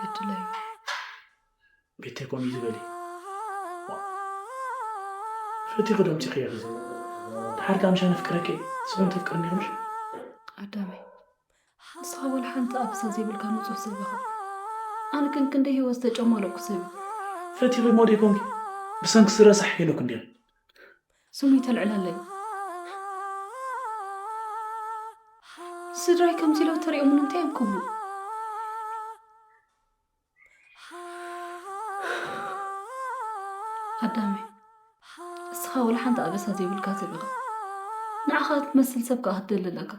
እድለይ። ቤተይ፣ ከምኡ ዝበሊ። ፈቲኺ ዶ ኣምጺኽዮ እዚ? ድሓር ከኣ ምሻ ነፍቅረኪ፣ ንስኺ እውን ተፍቅርኒ ኢኺ ምሽ? ኣዳመይ፣ ንስኻ ወላ ሓንቲ ኣበሳ ዘይብልካ ንጹህ ሰብ ኢኻ። ኣነ ግን ክንደይ ህይወት ዝተጨማለቕኩ ሰብ እየ። ፈቲኺ እሞ ደይኮንኪ፣ ብሰንኪ ስረሳሕ ኢሉኪ እንድየ። ስሙ ይተልዕለለይ። ስድራይ ከምዚ ኢሎ ተሪኦምኒ እንታይ እዮም ክብሉ? ኣዳመይ፣ እስኻ ወላ ሓንቲ ኣበሳ ዘይብልካ ሰብ ኢኻ። ንዓኻ ትመስል ሰብ ከኣ ክትደሊ ኣለካ።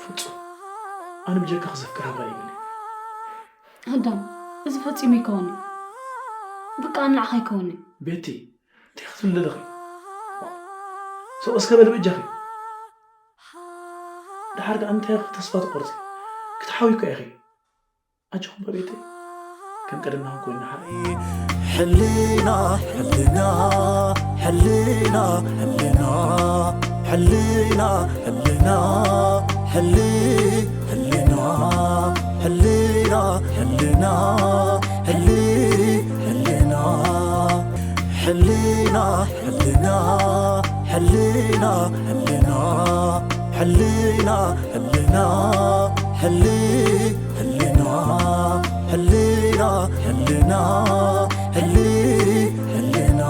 ፍጹም። ኣነ ብጀካኺ ዘፍቅር ኣብራይ የብለይን። ኣዳም፣ እዚ ፈጺሙ ኣይከውንን። በቃ ንዓኻ ኣይከውንን። ቤቲ፣ እንታይ ክትብሊ ዘለኺ? ስቕ እስከ በሊ በጃኺ። ድሓር ከኣ እንታይ ኢኺ ተስፋ ትቆርጺ? ክትሓውዩ እኮ ኢኺ። ኣጆኹም በቤተይ፣ ከም ቀደምና ክንኮይና ሓራ። ሕልና ሕልና ሕልና ሕልና ሕልና ሕልና ሕሊ ሕልና ሕልና ሕሊ ሕልና ሕልና ሕልና ሕልና ሕልና ሕልና ሕልና ሕሊ ሕልና ሕልና ሕልና ሕሊ ሕልና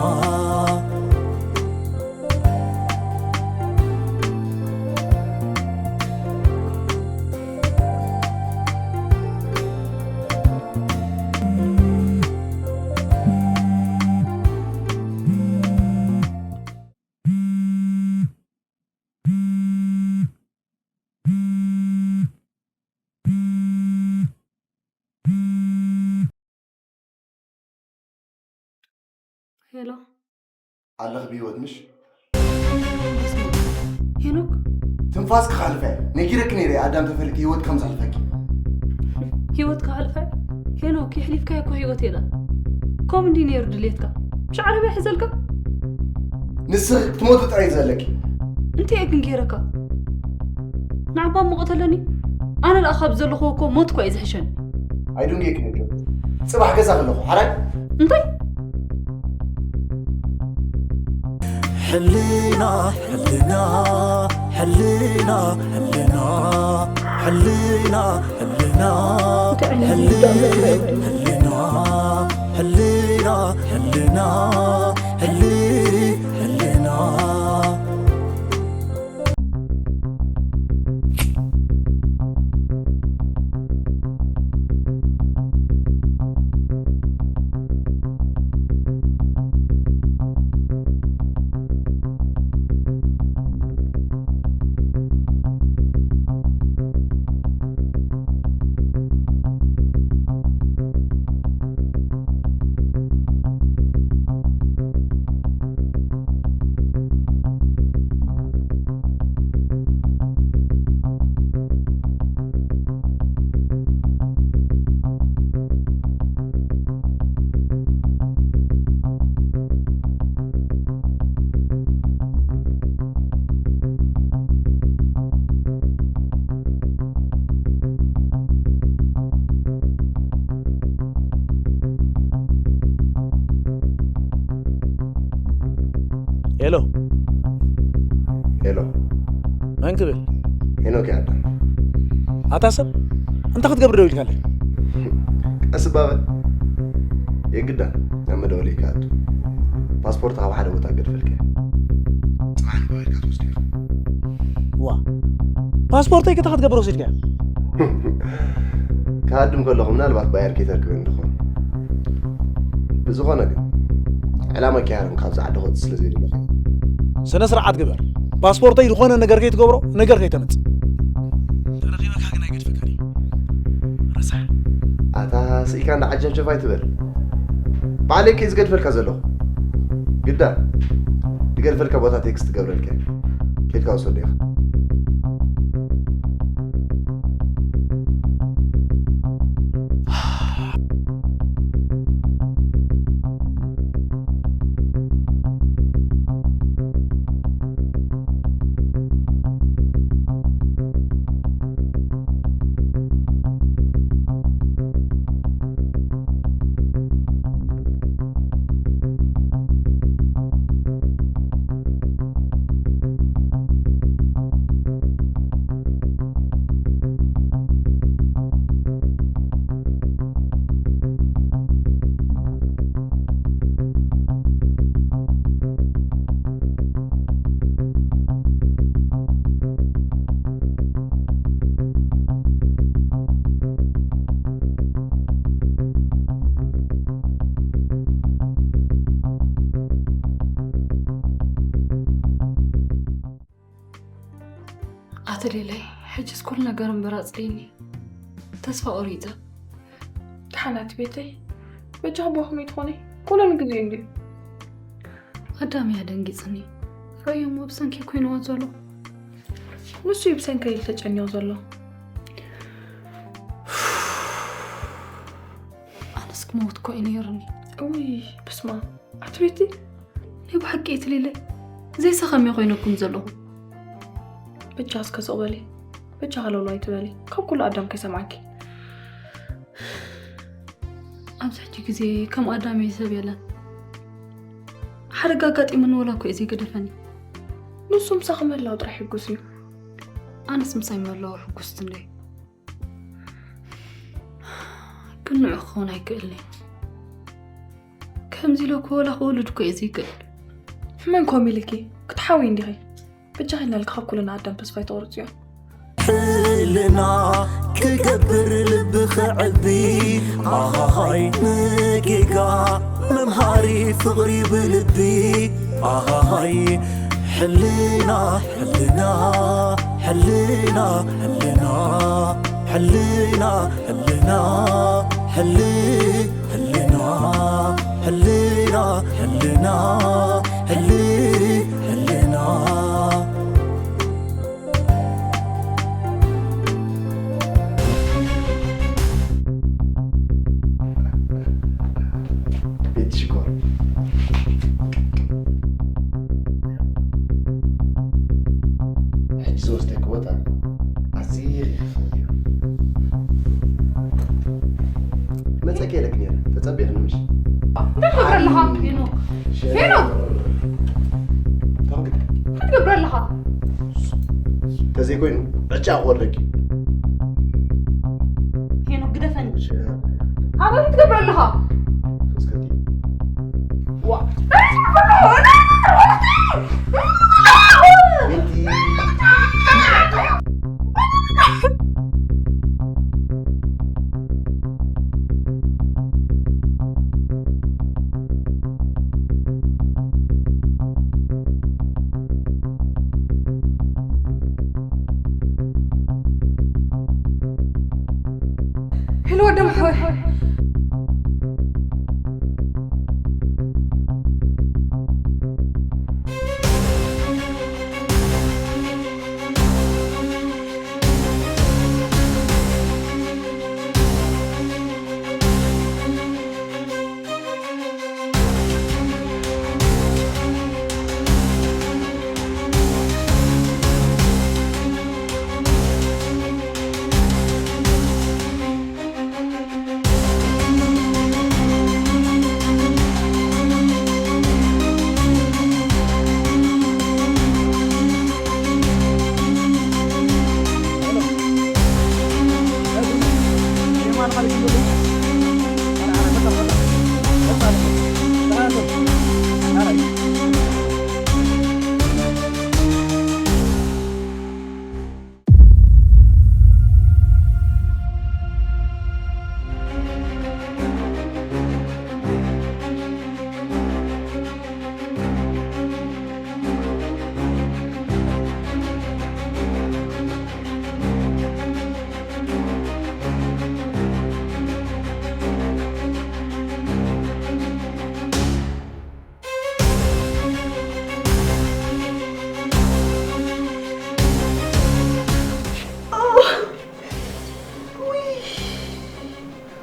ሄሎ። ኣለኽ ብህይወት ምሽ? ሄኖክ። ትንፋስ ክኻልፈ ነጊረክ ነይረ ኣዳም ተፈሪት ህይወት ከም ዘሕልፈኪ። ህይወት ክሓልፈ? ሄኖክ፣ የሕሊፍካዮ እኮ ህይወት የለን። ከምኡ እንዲ ነይሩ ድሌትካ። ምሽ ዓረብያ ሒዘልካ? ንስኺ ክትሞቲ ጥራይ እዩ ዘለኪ። እንታይ እየ ግን ገይረካ? ንዓባ እሞ ቅተለኒ። ኣነ ደኣ ካብ ዘለኹ እኮ ሞት እኮ እዩ ዝሕሸኒ። ኣይድንጌኪ ነጆ። ጽባሕ ገዛ ከለኹ ሓራይ? እንታይ? ሕልና ሕልና ሕልና ሕልና ሕልና ሕልና እንታይ ዓይነት ህሊ ዝዳሎ እንታይ እዩ? ሕልና ሕልና ሕልና ሕሊ ሕልና ሄሎ። ሄሎ። መን ክብል? ሄኖክ ይኣዳ። ኣታ ሰብ፣ እንታይ ክትገብር ደው ኢልካለይ? ቀስ እባ በል። የግዳ ናብ መደወሊ ይከኣል። ፓስፖርት ኣብ ሓደ ቦታ ገድፈልካ። ጽባሕ ንገበልካ ትወስድ ኢኻ። ዋ፣ ፓስፖርተይ ከታ ክትገብር ወሲድካ? ክሃድም ከለኹ ምናልባት ባየር ከይተርክበኒ ድኾን። ብዝኾነ ግን፣ ዕላማ ኪያርን ካብዚ ዓዲ ክወጽእ ስለ ዘይደለኹ። ስነ ስርዓት ግበር። ፓስፖርተይ ዝኾነ ነገር ከይትገብሮ፣ ነገር ከይተምጽእ። ተረኺበካ ግን ኣይገድፈካን እየ። ረሳሕ። ኣታ ስኢካ እንዳ ዓጀፍጀፍ ኣይትበል። ባዕለይ ከይ ዝገድፈልካ ዘለኹ። ግዳ፣ ዝገድፈልካ ቦታ ቴክስት ትገብረልካ እየ። ኬድካ ውሰዶ ኢኻ። ኣቲ ሌላይ፣ ሕጅስ ኩሉ ነገር እምበር ኣጽልይኒ። ተስፋ ቆሪጸ። ደሓናት ቤተይ፣ በጃ ኣቦኹም ይትኾኒ፣ ኩሉ ንግዜ እንድዩ። ኣዳም እያ ደንጊጽኒ። ረእዮሞ ብሰንኪ ኮይንዎ ዘሎ። ንሱ እዩ ብሰንከይ ተጨኒቑ ዘሎ። ኣነስ ክመውት እኮ እዩ ነይሩኒ። እውይ፣ በስመ ኣብ። ኣቲ ቤቲ፣ ናይ ብሓቂ እየ ትልለ። ዘይሰኸም እየ ኮይነኩም ዘለኹ። ብቻ እስከ ስቕ በሊ። ብቻ ሃለውለው ኣይትበሊ። ካብ ኩሉ ኣዳም ከይሰምዓኪ። ኣብዚ ሕጂ ግዜ ከም ኣዳም እዩ ሰብ የለን። ሓደጋ ኣጋጢሙኒ ወላ እኮ እዩ ዘይገደፈኒ። ንሱ ምሳኺ ምህላው ጥራሕ ሕጉስ እዩ። ኣነስ ምሳይ ምህላው ሕጉስቲ እንደ። ግን ንዑ ክኸውን ኣይክእልን እዩ። ከምዚ ኢለ እኮ ወላ ክወልድ እኮ እየ ዘይክእል። መን ኮም ኢልኪ? ክትሓዊ እንዲኺ። ብጃኺ እናልኪ ካብ ኩልና ኣዳም ተስፋ ኣይተቑርጽዮ። ሕልና ክገብር ልቢ ክዕቢ ኣሃሃይ ንጌጋ መምሃሪ ፍቕሪ ብልቢ ኣሃሃይ ሕልና ሕልና ሕልና ሕልና ሕልና ሕልና ሕል- ሕልና ሕልና ሕል- ሕልና ቤት ሽኮር ሕጂ ዝወስደኪ ቦታ ኣዝየ እየ ክፈትዮ። መጸኪ ኢለኪ ነይረ፣ ተጸቢኽኒ ምሽ? እንታይ ትገብር ኣለኻ? ፌኖ! ሸ- ፌኖ! ታንክ- እንታይ ትገብር ኣለኻ? ተዘይኮይኑ ዕጫ ክወርደኪ። ፌኖ፣ ግደፈኒ። ሸ- ኣበይ ትገብር ኣለኻ? ፈስከቲ። ዋ። ሄሎ ወደ መሐወይ።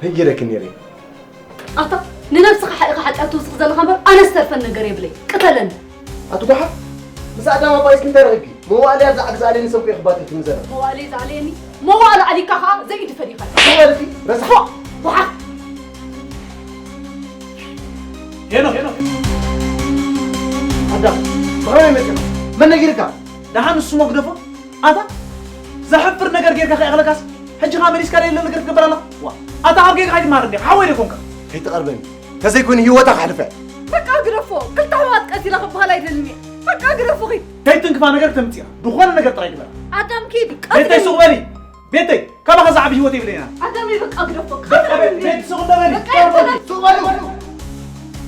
ነጊረኪ ነይረ። ኣታ ንነብስኻ ሓኢኻ ሓጢኣት ትውስኽ ዘለኻ እምበር ኣነ ዝተርፈን ነገር የብለይ። ቅተለኒ። ኣቲ ጓሓፍ፣ ምስ ኣዳም ኣባይስኪ እንታይ ረኺብኪ? መዋእለይ ኣብዛ ዓዲ ዝኣለየኒ ሰብ እኮ ኢኺ ባቲኽኒ ዘላ። መዋእለይ ዝኣለየኒ? መዋእለ ኣሊካ ኸኣ ዘኢድ ፈሊኻ። መዋእለ እቲ ረሳሕ። ጓሓፍ። ሄኖክ፣ ሄኖክ። ኣዳም፣ ብኸመይ መጺኻ? መን ነጊርካ? ደሓን ንሱ እሞ ግደፎ። ኣታ ዘሕፍር ነገር ጌርካ ከይኣኽለካስ፣ ሕጂ ኸኣ መሊስካ ደየለ ነገር ትገብር ኣለኻ? ዋ፣ ኣታ ካብ ጌጋ ኣይትመሃር እንዲኻ፣ ሓወይ ዶ ኮንካ? ከይትቐርበኒ፣ ተዘይኮይኑ ህይወታ ከሕልፈ። በቃ ግደፎ፣ ክልተ ኣሕዋት ቀቲላ ክበሃል ኣይደልን እየ። በቃ ግደፎ ኺድ። ከይትንክፋ ነገር ተምጽኣ፣ ዝኾነ ነገር ጥራይ ግበራ። ኣዳም ኪድ፣ ቤተይ ቀትለኒ። ሱቕ በሊ፣ ቤተይ፣ ካባኻ ዝዓቢ ህይወት የብለይና። ኣዳም በቃ ግደፎ፣ በቃ ቀትለኒ። ቤት ሱቕ እንዳ በሊ። በቃ ኣይኮነን። ሱቕ በሉ።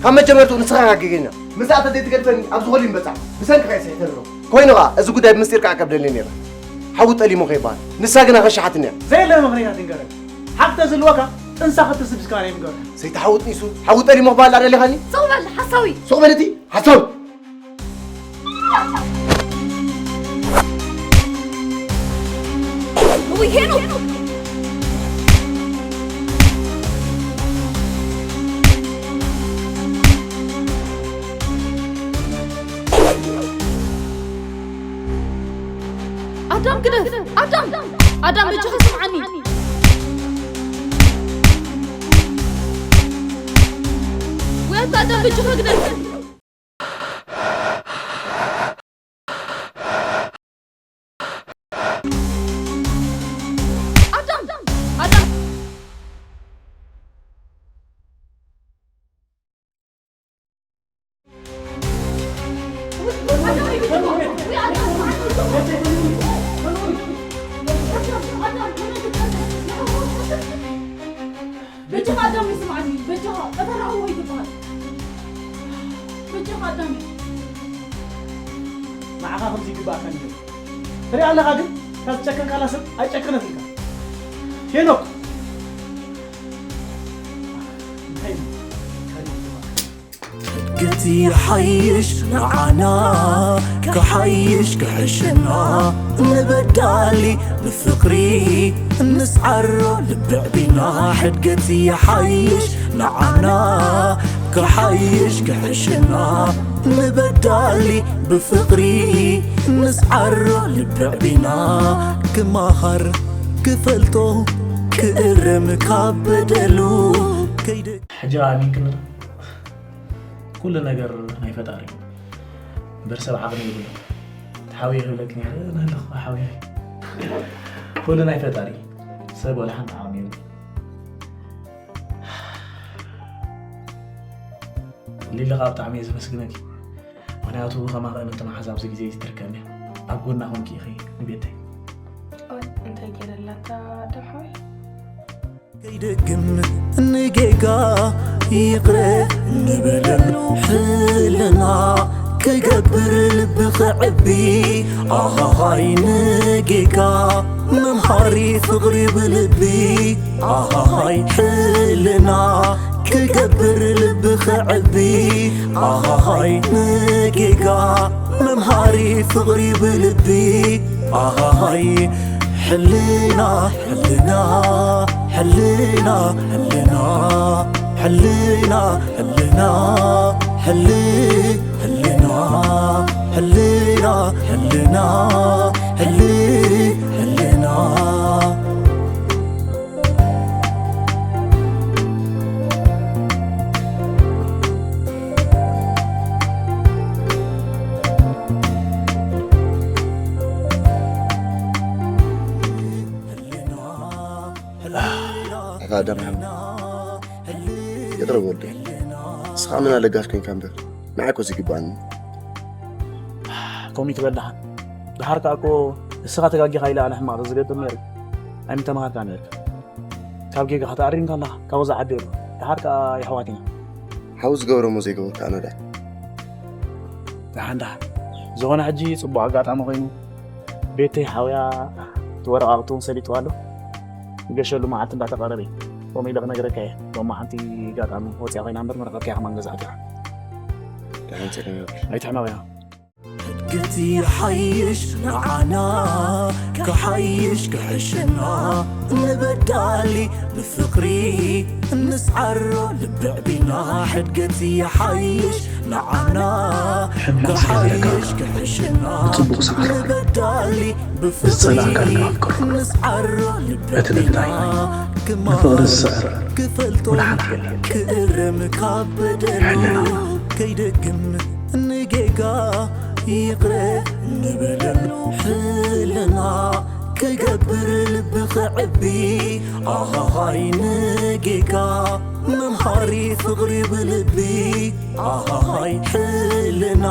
ካብ መጀመርትኡ ንስኻ ኢኻ ጌገኛ። ምስኣ ተዘይትገድፈኒ ኣብዚ ኾሊ ምበጻሕ። ብሰንክኻ እየ ስሒተ ዘለኹ። ኮይኑ ኸኣ፣ እዚ ጉዳይ ብምስጢር ክዓቀብ ደልየ ነይረ። ሓዊ ጠሊሙ ከይበሃል። ንሳ ግና ከሻሓትኒ እያ። ዘየለ ምኽንያት ይንገረኒ። ሓቂ ተዝህልወካ፣ ጥንሳ ክትስብ ዝከኣለ ይንገረኒ። ሰይቲ ሓዊ ጥኒሱ፣ ሓዊ ጠሊሙ ክበሃል ደሊኻኒ? ሱቕ በል፣ ሓሳዊ። ሱቕ በል እቲ ሓሳዊ። ሄኖክ! ኣዳም ግደፍ! ኣዳም! ኣዳም በጃኻ ስምዓኒ! ወይ ኣታ ኣዳም በጃኻ ግደፍ! ኣዳም! ኣዳም! በጃኻ ኣዳም ይስምዓኒ፣ በጃኻ ቀተላዊ ወይ ትበሃል። በጃኻ ኣዳም። ንዓኻ ከምዚ ይግባእካ እንድዩ። ትሪኣ ኣለኻ ግን፣ ካብ ዝጨክን ካላ ሰብ ኣይጨክነት ኢልካ። ሄኖክ! እንታይ እዩ? ሕድገት ይሓይሽ ንዓና፣ ክሓይሽ ክሕሽና፣ ንበዳሊ ብፍቕሪ እንስዓሮ ልቢ ኣዕቢና። ሕድገት ይሓይሽ ንዓና፣ ክሓይሽ ክሕሽና፣ ንበዳሊ ብፍቕሪ እንስዓሮ ልቢ ኣዕቢና። ክመሃር ክፈልጦ ክእረም ካብ በደሉ ከይደ ሕጂ ኣሚንክኒ ዶ? ኩሉ ነገር ናይ ፈጣሪ እዩ። እምበር ሰብ ዓቕሚ የብሉን። ተሓውየ ክብለኪ ነይረ፣ ኣለኹ ሓውየ። ኩሉ ናይ ፈጣሪ እዩ። ሰብ ወላ ሓንቲ ዓቕሚ የብሉን። ሊሊ፣ ከዓ ብጣዕሚ እየ ዘመስግነኪ። ምኽንያቱ ከማኺ እምንቲ መሓዛ ኣብዚ ግዜ እዚ ትርከብኒ እያ። ኣብ ጎና ኮንኪ ኢኺ ንቤተይ። ኦይ፣ እንታይ ገይረላታ ኣዳም ሓወይ? ከይደግም ንጌጋ ይቕረ ንበለሉ፣ ሕልና ክገብር ልቢ ክዕቢ፣ ኣሃሃይ ንጌጋ መምሃሪ ፍቕሪ ብልቢ፣ ኣሃሃይ ሕልና ክገብር ልቢ ክዕቢ፣ ኣሃሃይ ንጌጋ መምሃሪ ፍቕሪ ብልቢ፣ ኣሃሃይ ሕልና ሕልና ሕልና ሕልና ሕልና ሕልና ሕል ሕልና ሕልና ሕልና ሕል ሕልና ኣታ ኣዳም ሓወይ፣ ይቕረ በወደይ። ንስኻ ምና ለጋስ ኮንካ እምበር፣ ንዓይ እኮ ዝግባኣኒ። ከምኡ ይትበል ደሓን። ደሓር ከኣ እኮ ንስኻ ተጋጊኻ ኢለ ኣነ ሕማቕ ተዝገጥም ነይሩ። ኣይምተማሃርካን ነይርካ። ካብ ጌጋኻ ተኣሪምካ ኣለኻ፣ ካብኡ ዝዓቢ የሎ። ደሓር ከኣ የሕዋት ኢና። ሓው ዝገብሮ እሞ ዘይገበርካ ኣነ ደኣ። ደሓን ደሓን። ዝኾነ ሕጂ ጽቡቕ ኣጋጣሚ ኮይኑ፣ ቤተይ ሓውያ እቲ ወረቓቕቲ እውን ሰሊጥዋ ኣሎ። ንገሸሉ መዓልቲ እንዳተቐረበ እዩ። ከምኡ ኢለ ክነግረካ እየ። ሎሚ ሓንቲ ኣጋጣሚ ወፂኣ ኮይና እምበር መርኸብካ እያ ከማን ገዛእትኻ። ደሓን ጸገም የብሉን። ኣይትሕመቕ እያ። ሕድገት ይሓይሽ ንዓና፣ ክሓይሽ ክሕሽና፣ ንበዳሊ ብፍቕሪ እንስዓሮ ልቢ ኣዕቢና። ሕድገት ይሓይሽ ንዓና፣ ሕምላቕ ስለ ዘለካ ክሓይሽ ክሕሽና፣ ብጽቡቕ ሰዓር ንበዳሊ ብፍቕሪ ዝጸላእካ ልቢ ኣፍቅሮ። እንስዓሮ ልቢ እቲ ኣዕቢና። ንብዳይ ንፍቕሪ ዝስዕር ክፈልጦ ወላ ሓንቲ የለን። ክእረም ካብ በደሉ ሕልና። ከይደግም ንጌጋ ይቕረ ንበለሉ። ሕልና ክገብር ልቢ ክዕቢ፣ ኣሃሃይ ንጌጋ መምሃሪ ፍቕሪ ብልቢ፣ ኣሃሃይ ሕልና